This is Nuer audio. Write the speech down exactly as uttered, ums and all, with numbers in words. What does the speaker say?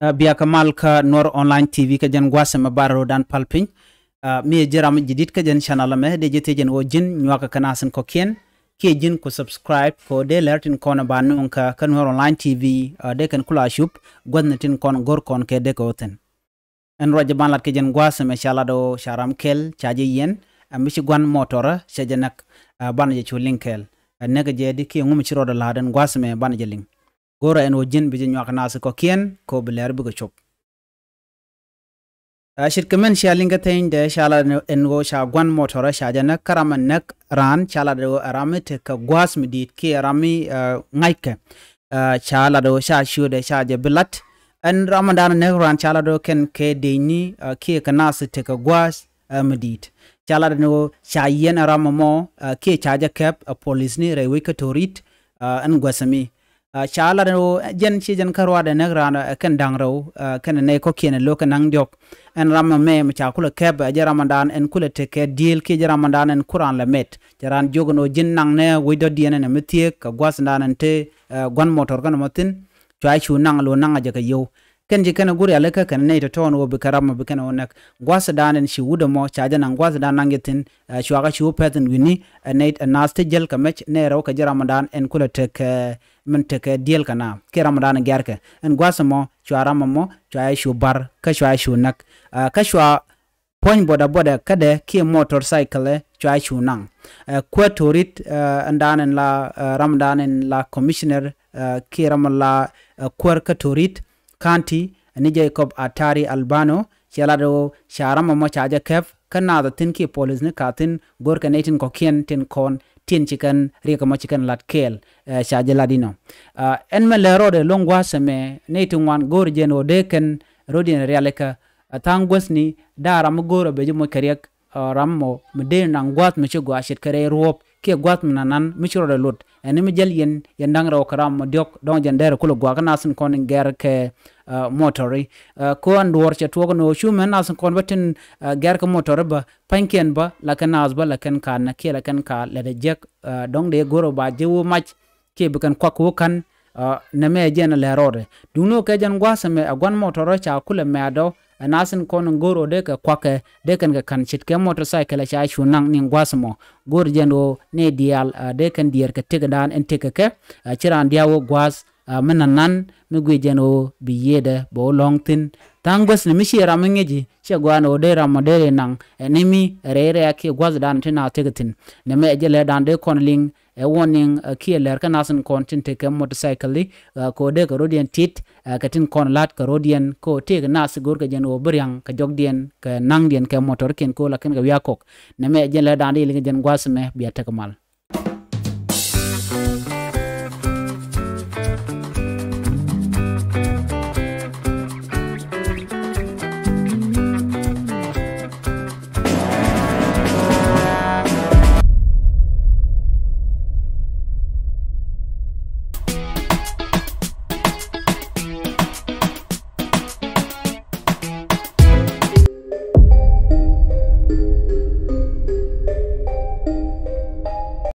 Ɛ, bia kɛ mal kä Nuɔr Online T V kɛ jɛn gua̱a̱th ɛmɛ bar ro̱dan pal piny. Ɛ, mi ɛ ji̱ ram ji̱ di̱t kä jɛn channel ɛmɛ, dee ji̱ thiec jɛn ɣöö ji̱n nyuakä kɛ nath in kɔ̱kiɛn kiɛ ji̱n ku subscribe kɛ ɣöö dee lɛr tin kɔn ɛ ba nööŋ kä kä Nuɔr Online T V, ɛ, dee kɛn kula cup gua̱thni tin kɔn go̱r kɔn kɛ dee kɛ ɣöö thi̱n. Ɛn ruac ɛ ban lat kɛ jɛn gua̱a̱th ɛmɛ ca lat ɣöö ca ram kɛl ca jɛ yiɛn, ɛ, mi ci gua̱n mɔtɔrä cɛ jɛ näk, ɛ, banɛ jɛ cu liŋ kɛɛl. Ɛ, näk jɛ di kiɛ ŋu mi ci rɔɔdɛ la̱a̱t ɛn gua̱a̱th ɛmɛ banɛ jɛ liŋ. Go̱rɛ ɛn ɣöö ji̱n bi jɛ nyuak nath in kɔ̱kiɛn kɛ ɣöö bi lɛr bikɛ cop. Ɛ, ce̱tkɛ min cia liŋ kä theny dee ca lat ɛn ɣöö ca gua̱n mɔtɔrä ca jɛ näk kä ram ɛ näk raan ca lat ɣöö ɛ ram mi tekɛ gua̱a̱th mi di̱i̱t kiɛ ram mi, ɛ, ŋa̱ckɛ. Ɛ, ca lat ɣöö ca ciötdɛ ca jɛ bi lat. Ɛn ram ɛ dan ɛ näk raan ca lat ɣöö kɛn kɛ dëëcni, ɛ, kiɛ kɛ nath tekɛ gua̱a̱th, ɛ, mi di̱i̱t. Ca lat ɛn ɣöö ca yiɛn ɛ ram ɛmɔ, ɛ, kiɛ ca jɛ kɛp ɛ polisni rɛy wec kä Torit, ɛ, ɛn gua̱th ɛmi. Ɛ, ca lat ɛn ɣöö jɛn ci jɛn kä ruaadɛ näk raan, ɛ, kɛn da̱ŋ rɛw, ɛ, kɛn nɛy kɔ̱kiɛn ɛ lo̱k kɛ naŋ diɔ̱k. Ɛn ram ɛmɛ mi ca kulɛ kɛp, ɛ, jɛ ram ɛdan ɛn kulɛ tekɛ diëël kiɛ jɛ ram ɛdan ɛn ku raan lɛ mɛt. Cɛ raan jiök ɛn ɣöö ji̱n naŋnɛ wec dɔ̱diɛn ɛn ɛ mi thieek kɛ gua̱thdan ɛn te, ɛ, gua̱n mɔtɔr kɛn ɛmɔ thi̱n. Cua cu naŋ lo̱ naŋ a jɛ kɛ yio̱w. Kɛn ci kɛn ɛ gur yalikä kɛn nɛy tɔ̱tɔ̱ ɛn ɣöö bikɛ ram ɔ bi kɛn ɛ ɣöö näk. Gua̱thdan ɛn ci wut ɛmɔ ca jɛ naŋ gua̱thdan naŋ jɛ thi̱n, ɛ, cuakɛ cu pɛth ɛn wi̱ni, ɛ, nɛy ɛ nath ti jäl kɛ mɛc nɛy rɛw kɛ jɛ ram ɛdan ɛn kulɛ tekɛ min tekɛ diëël kɛ na kiɛ ram ɛ dan gɛrkɛ. Ɛn gua̱th ɛmɔ cua ram ɛmɔ cua cu bar kä cua cu näk. Ɛ, kä cua puɔ̱ny buɔdɛ buɔdɛ kädɛ kiɛ motorcycle cua cu naŋ. Ɛ, kuäär Torit, ɛ, ɛn dan ɛn la, ɛ, ram dan ɛn la commissioner, ɛ, kiɛ ram la, ɛ, kuäär kä Torit County ni Jacob Atari Albano cɛ lat ɣöö ca ram ɛmɔ ca jɛ kɛp kä nath ɛ thi̱n kiɛ polisni ka thi̱n go̱rkɛ nɛy tin kɔ̱kiɛn tin kɔn tin ci kɛn riɛk ɛmɔ ci kɛn lat kɛɛl, ɛ, ca jɛ lat inɔ. Ɛ, ɛn mɛ lɛ rɔɔdɛ lo̱ŋ gua̱a̱th ɛmɛ nɛy ti ŋuan go̱o̱r jɛn ɣöö dee kɛn ro̱diɛn rialikä. Ɛ, tha̱a̱ŋ guäthni da̱a̱ ram mi go̱o̱r ɛ ben ji̱ moc kɛ riɛk, ɛ, ram mɔ mi dee naŋ gua̱a̱th mi ci gɔaa ce̱tkɛ rɛy ruɔ̱ɔ̱p kiɛ gua̱a̱th mi nanan mi ci rɔɔdɛ lot. Ɛn ni mi jäl yɛn, yɛn da̱ŋ rɛw kɛ ram mɔ diɔ̱k dɔ̱ŋ jɛn dɛrɛ kulɛ gɔaa kä nath in kɔn in gɛr kɛ, ɛ, motori. Ɛ, kɔn duɔ̱ɔ̱r cɛ tuɔɔk ɛn ɣöö cu mɛn nath in kɔn bä tin, ɛ, gɛr kɛ motori bä pa̱nykiɛn bä la kɛn nath bä la kɛn ka näk kiɛ la kɛn ka lɛt ɛ jiäk, ɛ, dɔ̱ŋ dee go̱r ɛ ba ji̱ wä mac kiɛ bi kɛn kuak kɛ wä ka̱n, ɛ, nɛmɛ ɛ jɛn ɛ lɛ rɔɔdɛ. Duŋni ɣöö kɛ jɛn gua̱a̱th ɛmɛ ɛ gua̱n mɔtɔrä ca kulɛ mɛ̈ɛ̈t ɔ, ɛ nath in kɔn in go̱o̱r ɣöö dee kɛ kuakɛ dee kɛn kɛ ka̱n ce̱tkɛ motorcycle ca cu naŋ ni gua̱a̱th ɛmɔ. Go̱o̱r jɛn ɣöö nɛy diaal, ɛ, dee kɛn diɛɛr kɛ tëkdan ɛn tëkɛ kɛ, ɛ, ci raan diaal wä gua̱a̱th, ɛ, mi nanan mi guic jɛn ɣöö bi yiëëdɛ bɛ wä lɔ̱ŋ thi̱n. Tha̱a̱ŋ guäthni mi ciɛ ram mi ŋi̱ci ciɛ gɔaa ɛn ɣöö dee ram mɔ dee rɛy naŋ, ɛ, ni mi rɛy rɛ̈ɛ̈k kiɛ gua̱thdan ti naath tëkɛ thi̱n. Nɛmɛ ɛ jɛ lɛrdan dee kɔn liŋ, ɛ, warning, ɛ, kiɛ lɛr kä nath in kɔn tin tekɛ motorcycle, ɛ, kɛ ɣöö dee kɛ ro̱diɛn tit, ɛ, kɛ tin kɔn la̱t kɛ ro̱diɛn kɛ ɣöö tëëkɛ nath go̱rkɛ jɛn ɣöö bi ria̱ŋ kɛ jɔkdiɛn kɛ naŋdiɛn kɛ motorkiɛn kɛ ɣöö la kɛn kɛ wi̱i̱ a kɔk. Nɛmɛ ɛ jɛn lɛrdan dee liŋ jɛn gua̱a̱th ɛmɛ bia tekɛ mal.